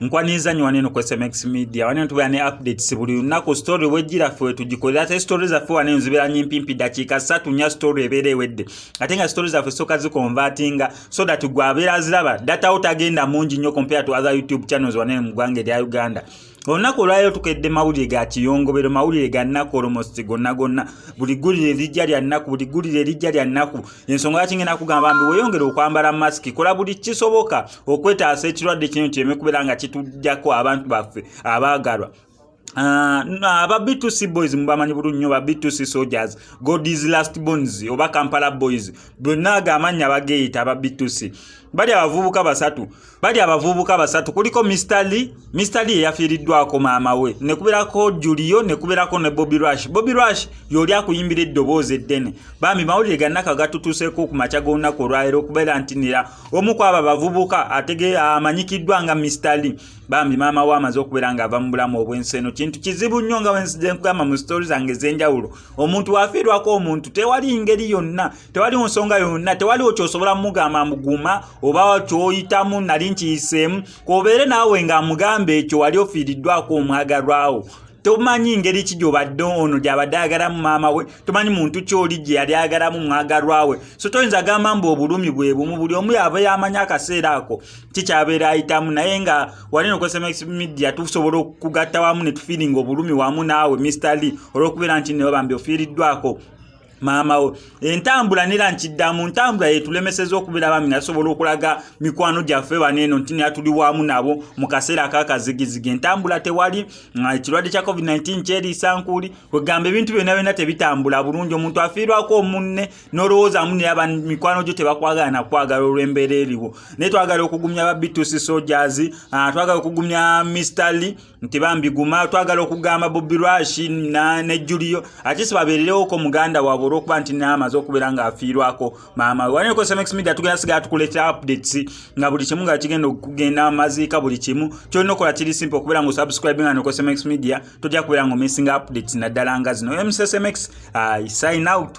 Nkwaniriza nnyo wano eno ku SMX Media. Wano eno tubeera ne updates buli lunaku. Story wejjira ffe wetugikolera, ate story zaffe wano eno zibeera nyimpimpi, dakiika 3, 4, story ebeera ewedde. Ate nga story zaffe soka ziconvertinga so that gwe abeera aziraba data wo tagenda mungi nnyo compared to other YouTube channels wano eno mu ggwanga erya Uganda. Olunaku olwaleero tukedde mawulire ga kiyongobero, mawulire ga nnaku almost gonna gonna. Buli ggulire erijja lya nnaku, buli ggulire erijja lya nnaku. Ensonga lwaki ngenda kugamba mbi weeyongere okwambala masiki, kola buli kisoboka okwetaasa ekirwadde kino kireme kubeera nga kitujjako abantu baffe abaagalwa. Aba B2C Boys mubamanyi bulungi nnyo, ba B2C Soldiers, God's Last Bones oba Kampala Boys, bonna ago amannya bageeyita. Aba B2C bali abavubuka basatu, bali abavubuka basatu, kuliko Mr Lee. Mr Lee eyafiiriddwako maama we, ne kubeerako Julio, ne kubeerako ne Bobby Rush. Bobby Rush y'oli akuyimbira eddoboozi eddene. Bambi, mawulire gannaka gatutuuseeko ku makya g'olunaku olwaleero okubeera nti nira omu ku abo abavubuka atege amanyikiddwa nga Mr Lee, bambi maama we amaze okubeera ng'ava mu bulamu obw'ensi eno. Kintu kizibu nnyo, nga wenzije nkugamba mu sitori zange ez'enjawulo, omuntu wafiirwako omuntu, tewali ngeri yonna, tewaliwo nsonga yonna, tewaliwo kyosobola mugamba muguma oba kyoyitamu nali nkiyiseemu. K'obeere naawe ng'amugamba ekyo, wali ofiiriddwako omwagalwawo, tomanyi ngeri ki gy'obadde ono gy'abadde ayagalamu maama we, tomanyi muntu kyoli gye yali ayagalamu mwagalwa we. So toyinza gamba mbu obulumi bwe bumu, buli omu yaba yamanyi akaseera ako kikyabeera ayitamu. Naye nga wali no ku SMX Media tusobola okugatta wamu ne tufiiringa obulumi wamu naawe, Mr Lee, olw'okubeera nti newe bambi ofiiriddwako maama we. Entambula nera nkiddamu, ntambula yetulemeseza okubeera bambi nga tusobola okulaga mikwano gyaffe bano eno nti nera tuli wamu nabo mu kaseera akakazigizigi. Entambula tewali, ekirwadde kya COVID-19 kyeriisa nkuuli, kwegamba ebintu byonna byonna tebitambula bulungi. Omuntu afiirwako omunne n'olowooza munne aba mikwano gyo tebakwagala nakwagala olw'embeera eriwo. Naye twagala okugumya ba B2C Soldiers, twagala okugumya Mr Lee nti bambi guma, twagala okugamba Bobby Rush ne Julio ate babeererewoko muganda waabwe olw'okuba nti naamaze okubeera ng'afiirwako maama we. Wano ku SMX Media tugenda sigala tukuleetera updates nga buli kimu nga kigenda okugenda amaziika. Buli kimu kyolina okukola kiri simple, okubeera nga osubscribe nga ku SMX Media, tojja kubeera nga omissinga updates naddala nga zino. MSMX, I sign out.